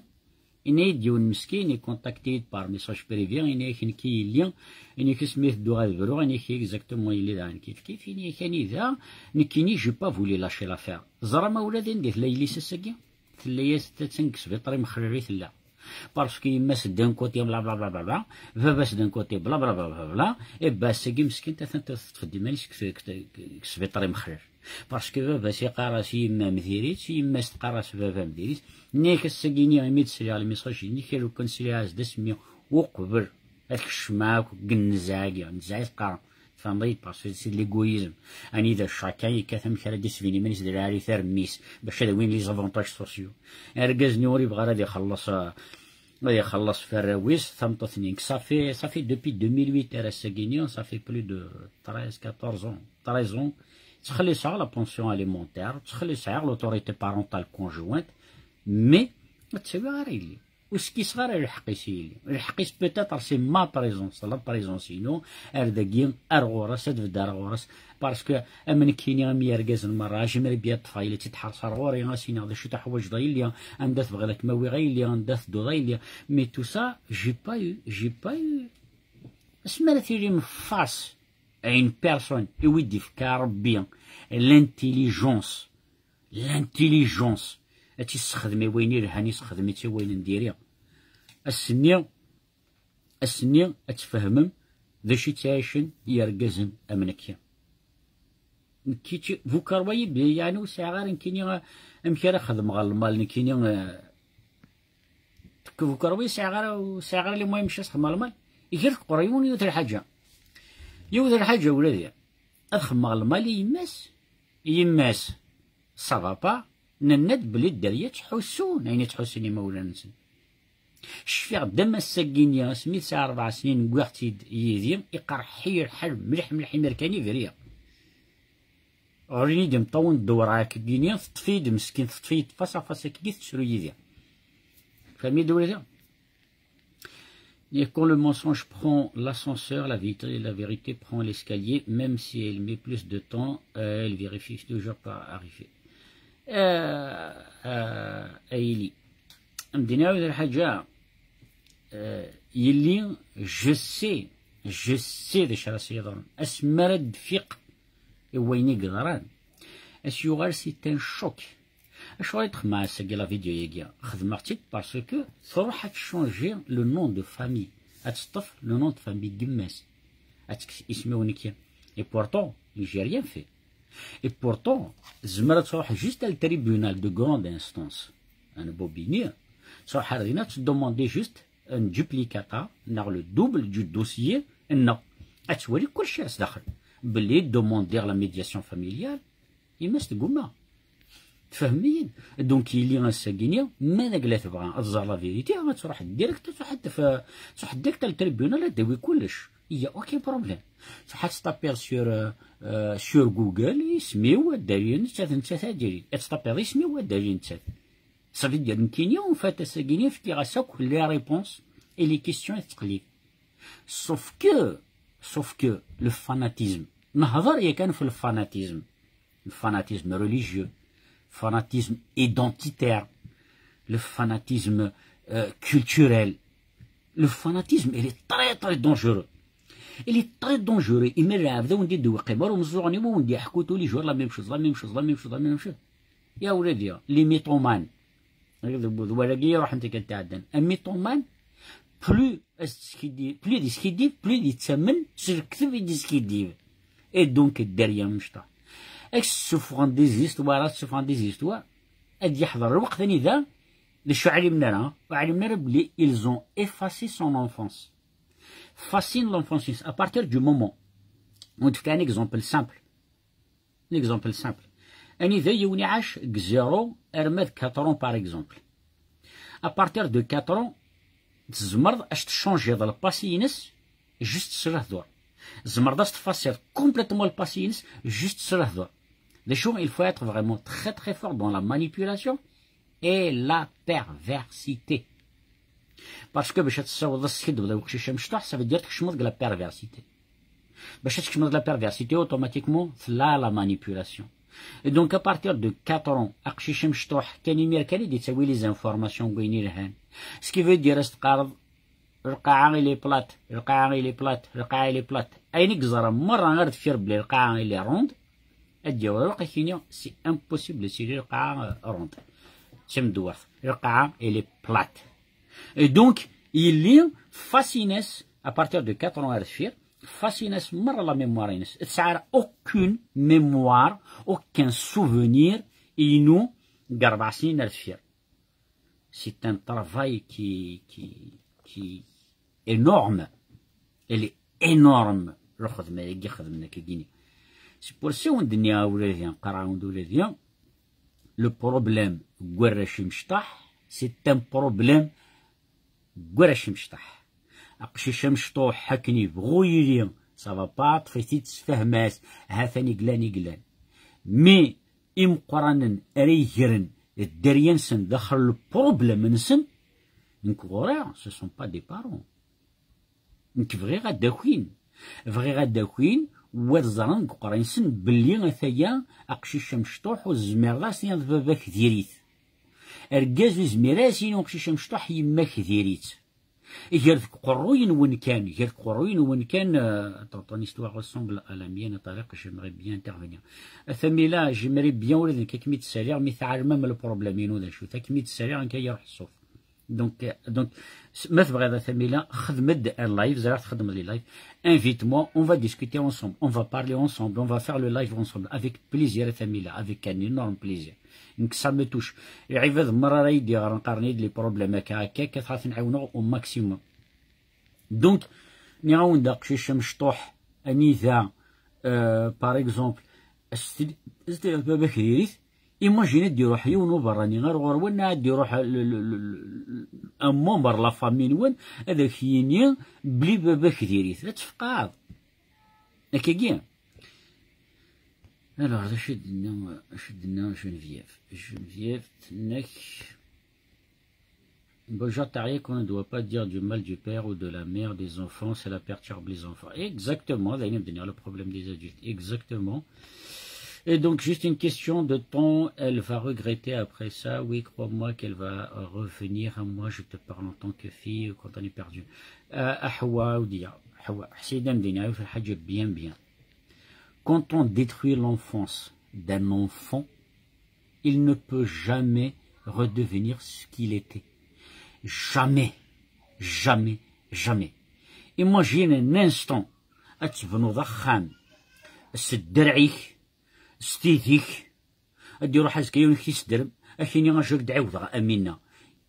Yenna-yi-d yiwen meskin, ikontakti-yi-d par message privé, yenna-yak nekki yelli, yenna-yak asmi tedduɣ ad bruɣ, yenna-yak exactement yelli daɣen kif kif, yenna-yak anida, nekkini, j'ai pas voulu lâcher l'affaire. Ẓra ma ula d anda i tella yelli-s ass-agi? Tella-yas attan deg sbiṭar imexrari tella. Parce que yemma-s d'un côté, bla bla bla bla bla, baba-s d'un côté, bla bla bla bla bla, et ben, ass-agi meskint atan teṭṭef-d iman-is deg, deg, deg sbiṭar imexrari. Parce que baba-s iqqar-as i yemma-m diri-tt, yemma-s teqqar-as baba-m diri-tt. Nniɣ-ak ass-agi-nni imi d-sliɣ lmessage-nni, kra lukan sliɣ-as-d asmi uqbel ad kecmeɣ akk deg nnzeɛ-agi, nnzeɛ i teqqar. Tfehmeḍ-iyi-d, parce que c'est de l'égoïsme. Anida chacun yekkat amek ara d-isbin iman-is d lɛali tarmist, bac ad awin les avantages sociaux. Argaz-nni ur yebɣi ara ad ixelleṣ, ad ixelleṣ f arraw-is, tameṭṭut-nni. Ça fait, ça fait depuis deux mille huit ar ass-agi-nni, ça fait plus de treize, quatorze ans, treize ans. Ttxelliṣeɣ la pension alimentaire, ttxelliṣeɣ l'autorité parentale conjointe, mais ur ttawiɣ ara yelli. Ur skiseɣ ara lḥeqq-is i yelli. Lḥeqq-is peut-être c'est ma présence, la présence-inu, ar dagi, ar ɣur-s, ad beddeɣ ar ɣur-s. Parce que am nekkini, am yergazen merra, ajimer i bi-ṭṭfeɣ yelli, tt-id-ḥerṣeɣ ar ɣur-i, as-iniɣ d acu teḥwaǧeḍ a yelli, anda tebɣiḍ ad kem-awiɣ a yelli, anda tedduḍ a yelli. Mais tout ça, j'ai pas eu, j'ai pas eu. Asmi ara tilim face à une personne i wi d-ifka Rebbi l'intelligence, l'intelligence, ad tt-issexdem i wayen ilhan, issexdem-itt i wayen n diri. Ass-nni, ass-nni ad tfehmem d acu i ttɛicen yergazen am nekki. Nekki, vous croyez bien, yeɛni ur sɛiɣ ara nekkini, eh, amek ara xedmeɣ ɣer lmal nekkini, eh, vous croyez sɛiɣ ara, ur sɛiɣ ara les moyens mecca ad xedmeɣ lmal? Iger teqreḍ yiwen yiwet lḥaǧa. Yiwet lḥaǧa ula d ad xedmeɣ lmal i yemma-s. Yemma-s, ça va pas, nenna-d belli Dderya ttḥussun ayen i ttḥussun imawlan-nsen. Cfiɣ-d am ass-agi-nni, asmi tesɛa rebɛa snin, wwiɣ-tt-id yid-i, iqerḥ-iyi lḥal mliḥ mliḥ, imir kan i briɣ. Ɣlin-iyi-d imeṭṭawen n ddewra akkagini, teṭṭef-iyi-d meskin, teṭṭef-iyi-d face à face akkagi, tettru yid-i. Fehmi-d ula da? Et quand le mensonge prend l'ascenseur, la vérité, la vérité prend l'escalier, même si elle met plus de temps, euh, elle vérifie toujours par arriver. Euh, euh, a yelli. Am d-nɛawed lḥaǧa, euh, yelli, je sais, je sais d acu ara s-yeḍrun. Asmi ara d-tfiq i wayen i yeḍran, ad s-yuɣal c'est un choc. Acuɣer i d-xedmeɣ ass-agi la vidéo-yagi? Xedmeɣ-tt-id parce que truḥ ad tchangi le nom de famille. Ad teṭṭef le nom de famille n yemma-s. Ad tekkes isem-iw nekki. Et pourtant, j'ai rien fait. Et pourtant, tzemmer ad truḥ juste à le tribunal de grande instance. N Bobigny, truḥ ar dinna, ad tdemandi juste un duplicata, neɣ le double du dossier, neɣ ad twali kullec ar sdaxel. Belli demandiɣ la médiation familiale, yemma-s tgumma. Tfehmem-iyi? Donc, yelli ass-agi-nni, ma d agla tebɣa ad tẓer la vérité, ad truḥ direct, ad truḥ ad tef-, ad truḥ direct al tribunal, ad d-tawi kullec. Il y a aucun problème. Truḥ ad tṭapiḍ sur, euh, euh, sur Google, isem-iw, ad d-tali nettat, nettat ad d-tali. Ad tṭapiḍ isem-iw, ad d-tali nettat. Ça veut dire, nekkini, en fait, ass-agi-nni, fkiɣ-as akk les réponses et les questions i tettqellib. Sauf que, sauf que le fanatisme, nehḍer yakan f le fanatisme, le fanatisme religieux, fanatisme identitaire, le fanatisme, euh, culturel. Le fanatisme, il est très, très dangereux. Il est très dangereux. Imi lɛebd a wen-d-iweqqim, ar umeẓẓuɣen-iw a wen-d-iḥku tous les jours la même chose, la même chose, la même chose, la même chose. Ya ula d ya, les mythomanes. D wagi i ruḥen tikkelt iɛeddan. Un mythomane, plus as-d-yeskiddib, plus d-yeskiddib, plus d-yettamen s lekdeb i d-yeskiddib. Et donc, Dderya Mecṭaḥ, ad k-ssufɣen des histoires, ad ssufɣen des histoires, ad yeḥḍer lweqt anida d acu ɛlimen ara, ur ɛlimen ara belli ils ont effacé son enfance. Fassin l'enfance, à partir du moment où on te fait un exemple simple, un exemple simple. Anida yiwen iɛac deg zéro arma d quatre ans, par exemple. À partir de quatre ans, tzemreḍ ad s-tchangiḍ le passé-ines juste s lehdur. Tzemreḍ ad s-tfassiḍ complètement le passé-ines juste s lehdur. D acu, il faut être vraiment très, très fort dans la manipulation et la perversité. Parce que bac ad tessawḍeḍ ad teskiddbeḍ i uqcic amecṭuḥ, ça veut dire tkecmeḍ deg la perversité. Bac ad tkecmeḍ deg la perversité, automatiquement, tella la manipulation. Et donc, à partir de quatre ans, aqcic amecṭuḥ, kan imir kan i d-yettawi les informations n wayen ilhan. Ce qui veut dire, ad s-teqqareḍ, lqaɛa il est plate, lqaɛa il est plate, lqaɛa il est plate. Ayen i yeẓra merra ar deffir belli lqaɛa il est ronde, ad d-yaweḍ lweqt ad k-yini, c'est impossible ad tili lqaɛa, euh, ronde. D tamdewwert. Lqaɛa, elle est plate. Et donc, yelli, fascines, à partir de quatre ans ar deffir, fascines merra la mémoire-ines. Tesɛa aucune mémoire, aucun souvenir inu deg rebɛa snin ar deffir. C'est un travail qui, qui, qui est énorme. Elle est énorme. Lxedma-agi xedmen akkagini. C'est pour ça wen-d-nniɣ a wladi, qqareɣ-awen-d a wladi, le problème n warrac imecṭaḥ, c'est un problème n warrac imecṭaḥ. Aqcic amecṭuḥ akken yebɣu yili, ça va pas, ṭṭef-it-id, sefhem-as, ha-t-an i yellan, i yellan. Mais imeqqranen ara igren dderya-nsen daxel le problème-nsen, Nekk ɣur-i, ce sont pas des parents. Nekk bɣiɣ ad d-akin, bɣiɣ ad d-akin, wad ẓren deg uqerray-nsen belli ataya aqcic amecṭuḥ ur zmireḍ ad as-tiniḍ baba-k diri-t. Argaz ur zmir ara ad as-yini uqcic amecṭuḥ yemma-k diri-tt. Ger deg uqerruy-nwen kan, ger deg uqerruy-nwen kan, euh, ton, ton histoire ressemble à la mienne, Tariq, j'aimerais bien intervenir. A Tamila, j'aimerais bien ula d nekk ad kem-id-ssaliɣ, mi teɛlem am le problème-inu d acu-t, ad kem-id-ssaliɣ nekk ad iruḥ ṣṣut. Donc, euh, donc, s- ma tebɣiḍ a Tamila, xdem-d un live, ẓriɣ txeddmeḍ les lives, invite-moi, on va discuter ensemble, on va parler ensemble, on va faire le live ensemble, avec plaisir a Tamila, avec un énorme plaisir. Nekk ça me touche. Lɛibad merra ara yi-d-yeɣren qqaren-iyi-d les problèmes akka, akka, akka, ad ten-ɛiwneɣ au maximum. Donc, nniɣ-awen-d aqcic amecṭuḥ, anida, euh, par exemple, s-, s-, baba-k diri-t, imagine ad d-iruḥ yiwen uberrani ar ɣur-wen, ad d-iruḥ l-, l-, l-, l-, un membre la famille-nwen, ad ak-yini bli baba-k diri-t, ad tfeqɛeḍ. Akkagi. Alors, d acu i d-tenna, acu i d-tenna Geneviève? Geneviève, tenna-k, Bonjour Tariq, on ne doit pas dire du mal du père ou de la mère des enfants, cela perturbe les enfants. Exactement, d ayen i d-nniɣ, le problème des adultes. Exactement. Et donc, juste une question de temps, elle va regretter après ça. Oui, crois-moi qu'elle va revenir. Moi, je te parle en tant que fille, quand on est perdu. Euh, Ahwa, Oudia, Ahwa, Hassidem Dina, il faut bien, bien. Quand on détruit l'enfance d'un enfant, il ne peut jamais redevenir ce qu'il était. Jamais, jamais, jamais. Imagine un instant, ad tebnuḍ axxam s dderɛ-ik, s tidi-k, ad d-iruḥ azekka yiwen ad k-issedrem, ad k-yini acu ak-d-ɛiwdeɣ a Mina.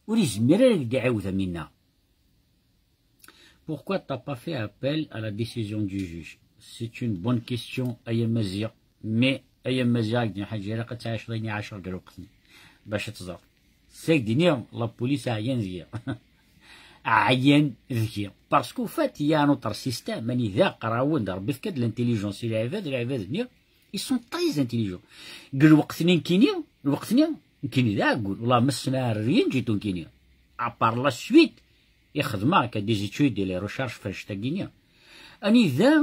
Ur izmir ara ad ak-d-iɛiwed a Mina. Pourquoi t'as pas fait appel à la décision du juge? C'est une bonne question, ay Amaziɣ. Mais, ay Amaziɣ, ak-d-nniɣ ḥaǧa, ilaq ad tɛiceḍ ayen i ɛaceɣ deg lweqt-nni. Bac ad teẓreḍ. S ak-d-nniɣ, la police ɛyan deg-i. Ɛyan deg-i. Parce qu'au fait, il y a un autre système, anida qqareɣ-awen-d, Rebbi yefka-d l'intelligence i lɛibad, lɛibad-nni, ils sont très intelligents. Deg lweqt-nni nekkini, lweqt-nni nekkini d aɛeggun. Wallah, ma ssneɣ rien du tout nekkini. À part la suite, i xedmeɣ akka des études et les recherches f annect-agi-nni. Anida,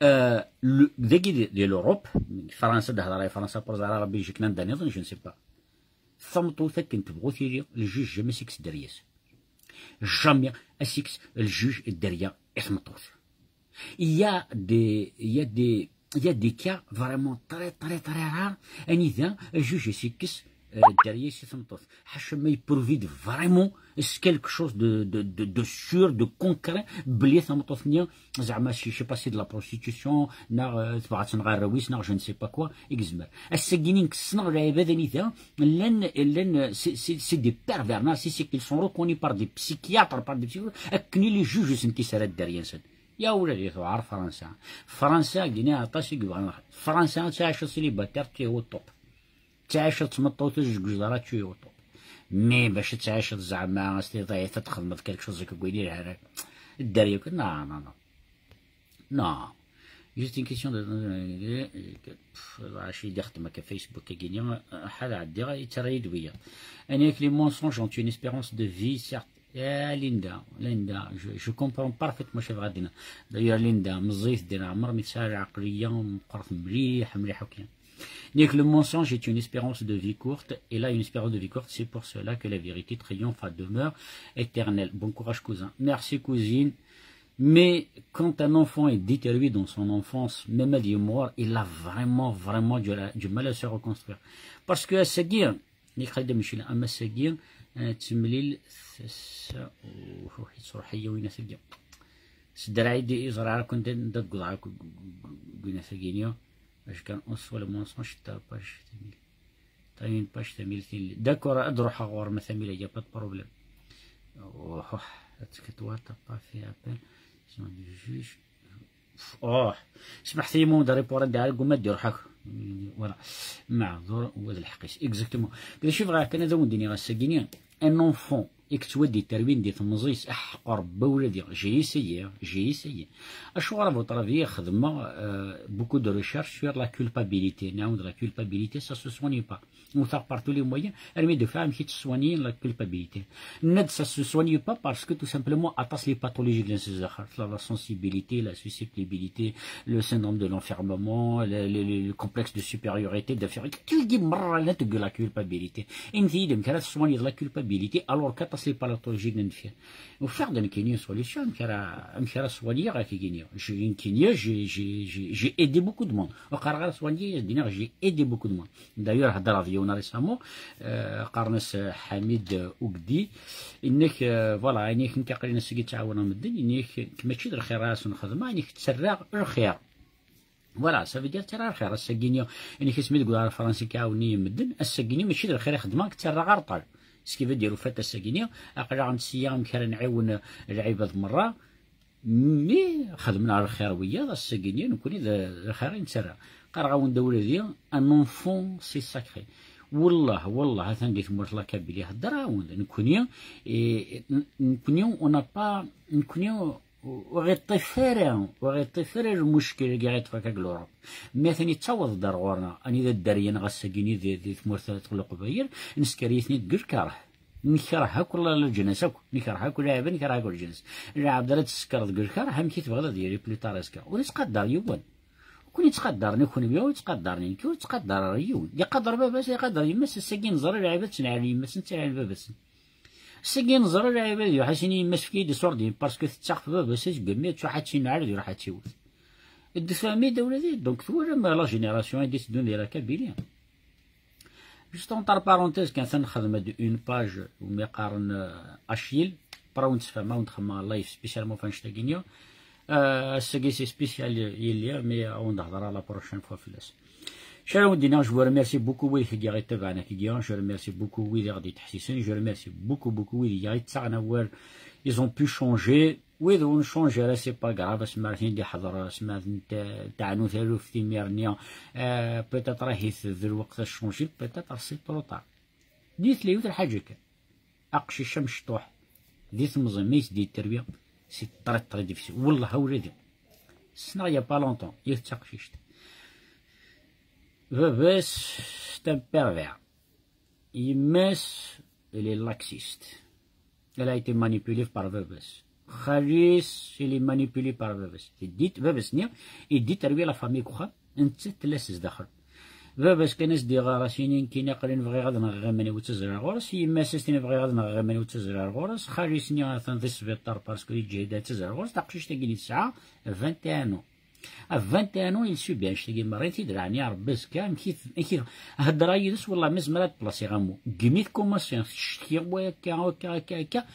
euh, le-, dagi di, di l'Europe, Fransa, d-hedreɣ i Fransa, pour zara Rabbi, jik nanda niḍen, je ne sais pas. Tameṭṭut akken tebɣu tili, le juge jamais s-ikkes dderya-s. Jamais a s-ikkes le juge dderya i tmeṭṭut. Il y a des, il y a des, il y a des cas vraiment très, très, très rares. Anida, le juge a s-ikkes, euh, dderya-s i tmeṭṭut. Ḥaca ma yeprouve-d vraiment s quelque chose de, de, de, de sûr, de concret, belli tameṭṭut-nni, zeɛma, je sais pas, c'est de la prostitution, neɣ, euh, tebɣa ad tenɣ arraw-is, neɣ je ne sais pas quoi, i yezmer. Ass-agi-nni nekk ssneɣ lɛibad anida llan, llan, c'est, c'est, c'est des pervers, neɣ c'est, c'est qu'ils sont reconnus par des psychiatres, par des psychologues, akken i les juges-nsen kisara dderya-nsen. Ya ula di tuɛer Fransa. Fransa, gini aṭas i yebɣan. Fransa, ad tɛiceḍ célibataire, tu es au top. Ttɛiceḍ d tmeṭṭut, ur tezgzeḍ ara, tu es au top. Mais bac ad tɛiceḍ zeɛma, s tiḍayt ad txedmeḍ quelque chose deg win ilhan. Dderya kan, non, non, non. Non. Juste une question de, pff, acu i d-ixeddem akka Facebook-agi-nni, ḥal ɛeddiɣ, yettarra-yi-d wiyaḍ. Anida-k les mensonges ont une espérance de vie, certes. Ah, Linda, Linda, je, je comprends parfaitement ce que tu veux dire. D'ailleurs, Linda, meẓẓiyet din, ɛmer mi tesɛa lɛeqliya meqqret mliḥ, mliḥ akk. Anida-k le mensonge est une espérance de vie courte, et là, une espérance de vie courte, c'est pour cela que la vérité triomphe et demeure éternelle. Bon courage, cousin. Merci, cousine. Mais quand un enfant est détruit dans son enfance, même à des morts, il a vraiment, vraiment du, du mal à se reconstruire. Parce que ass-agi, nekk xedem cila, ama ass-agi, euh, temlil, tessa, uh, yettruḥ-iyi winat-agi. S dderɛ i d-, i ẓriɣ ara kent da deg uḍɛa deg winat-agi-nni. Acu kan, on soit le mensonge, t'as pas acheté mille. T'as une page, t'as mille. D'accord, ad ruḥeɣ ɣur-m a Tamila, y a pas de problème. Oh, est-ce que toi, t'as pas fait appel? Ils ont du juge. Oh, smeḥt-iyi, mon da répondre, da guma d-iruḥ akk. Voilà. Maɛdur, wa d lḥeqq-is. Exactement. D acu bɣiɣ kan ad awen-d-iniɣ ass-agi-nni, un enfant i yettwaditerwin di temẓi-s, aḥeqq Rebbi ula d j'ai essayé, j'ai essayé. Acuɣer a bu ṭrabi xedmeɣ, euh, beaucoup de recherches sur la culpabilité, nɛawed la culpabilité, ça se soigne pas. Wteɣ par tous les moyens, armi d-ufiɣ amek i tt-soigner la culpabilité. Nna-d ça se soigne pas parce que tout simplement aṭas les pathologies i yellan s zdaxel, la, la sensibilité, la susceptibilité, le syndrome de l'enfermement, le, le, le, le complexe de supériorité, d'infériorité, tout le merra llant deg la culpabilité. Init-iyi-d amek ara tessoigneḍ la culpabilité alors qu'aṭas les pathologies i yellan deffir. Ufiɣ-d nekkini une solution amek ara, amek ara soigner akken-nni. J'ai, nekkini, j'ai, j'ai, j'ai, j'ai aidé beaucoup de monde. Ur qqareɣ ara soigner, ad d-iniɣ j'ai aidé beaucoup de monde. D'ailleurs, heddreɣ d yiwen récemment, euh, qqaren-as, euh, Ḥamid, euh, Ugdi. Inna-k, euh, voilà, inna-k nekk aql-i ass-agi ttɛawaneɣ medden, inna-k nekk mačči d lxir ara sen-xedmeɣ, inna-k ttarraɣ lxir. Voilà, ça veut dire ttarraɣ lxir. Ass-agi-nni, inna-k asmi deg uḍar Fransa i k-ɛawnen medden, ass-agi-nni mačči d lxir i xeddmeɣ, ttarraɣ areṭṭal. Ce qui veut dire, au fait, ass-agi-nni, aql-aɣ nettseyyiɛ amek ara nɛiwen lɛibad merra, mi xedmen ɣer lxir wiyaḍ, ass-agi-nni, nekkni d, d lxir i nettarra. Qqareɣ-awen-d a wladi, un enfant, c'est sacré. Wallah, wallah, atan di tmurt la Kabylie, heddreɣ-awen-d. Nekkni, eh, n-, nekkni, on n'a pas, nekkni, ur ɣ-iṭṭif ara, ur ɣ-iṭṭif ara lmuckel-agi i ɣ-iṭṭef akka deg l'Europe. Mi atan yettaweḍ-d ar ɣur-neɣ, anida dderya-nneɣ ass-agi-nni di, di tmurt n Leqbayel, nesker-iten-id deg lkerh. Nekreh akk la, leǧnas akk, nekreh akk lɛibad, nekreh akk leǧnas. Lɛebd ara d-tsekreḍ deg lkerh, amek i tebɣiḍ ad yili plus tard azekka? Ur yettqadar yiwen. Ur ken-ittqadar ni kenwi, ur yettqadar ni nekk, ur yettqadar ara yiwen. Iqader baba-s, iqader yemma-s, ass-agi neẓra lɛibad ttneɛɛel yemma-sen, ttneɛɛel baba-sen. Seg i neẓra lɛibad yuḥ-asen i yemma-s efk-iyi-d iṣurdiyen, parce que tettaɣ baba-s azgem, ad tṛuḥ ad tinɛel ad iṛuḥ ad tiwet. Ddut famille d awladi, donc twalam la génération i d-iteddun di la Kabylie. Juste entre parenthèses, kan atan nxedm-d une page umi qqaren, euh, Achille, pour awen-d-sfehmeɣ, awen-d-xedmeɣ live spécialement f annect-agi-nni. Euh, ass-agi c'est spécial yelli, mais awen-d-hedreɣ la prochaine fois fell-as. Acu ara wen-d-iniɣ, je vous remercie beaucoup wid i ɣ-ittabaɛen akkagi, je remercie beaucoup wid i ɣ-d-ittḥessisen, je remercie beaucoup, beaucoup wid i ɣ-ittaɣen awal, ils ont pu changer, wid ur nchange ara, c'est pas grave, asmi ara ten-id-iḥḍer, asmi ara ten-, teɛnu taluft imir-nni, euh, peut-être ahit d lweqt ad changer, peut-être c'est trop tard. Di tla yiwet lḥaǧa kan. Aqcic amecṭuḥ di temẓi mi s-d-yetterwi, c'est très, très difficile. Wallah, a wladi. Ssneɣ il y a pas longtemps, yiwet d taqcict. Baba-s, c'est un pervers. Yemma-s, elle est laxiste. Elle a été manipulée par baba-s. Xali-s, il est manipulé par baba-s. Teddit, baba-s-nni, yeddit terwi la famille deg uxxam, nettat tella s zdaxel. Baba-s kan as-d-iɣar-as, ini nekkini aql-in bɣiɣ ad nɣeɣ iman-iw d tazra ɣur-s, yemma-s as-tini bɣiɣ ad nɣeɣ iman-iw d tazra ɣur-s, xali-s-nni atan di sbiṭar parce que yeǧhed ad tazra ɣur-s, taqcict-agi-nni tesɛa vingt et un ans. À vingt et un ans, il subit annect-agi merra, i t-id-leɛni Rebbi azekka, amek i t-, amek i t-, heddreɣ yid-s, wallah, ma zemreɣ ad plasiɣ amu. Gmi tkumaṣi, tcetki, wa akka, akka, akka, akka,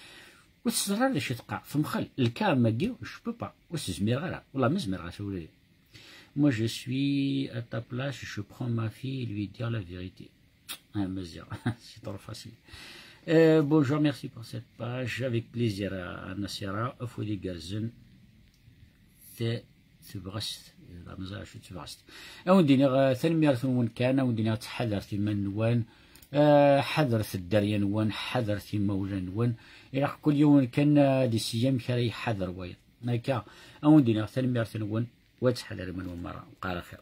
ur teẓri ara d acu i teqqar, temxel, le cas-agi, je peux pas, ur s-zmireɣ ara, wallah, ma zmireɣ ara, ula d. Moi, je suis à ta place, je prends ma fille et lui dire la vérité. Ah, Maziɣ, c'est trop facile. Euh, bonjour, merci pour cette page. Avec plaisir, à Nasira, Afud Igerzen, te-, tebɣest, la mazal acu tebɣest. Ad wen-d-iniɣ, euh, tanemmirt-nwen kan, ad wen-d-iniɣ ttḥadaret iman-nwen, euh, ḥadret dderya-nwen, ḥadret imawlan-nwen. Ilaq kul yiwen kan, euh, ad iseyyi amek ara iḥader wayeḍ. Akka, ad wen-d-iniɣ tanemmirt-nwen, wa ttḥadar iman-nwen merra, وقال خير.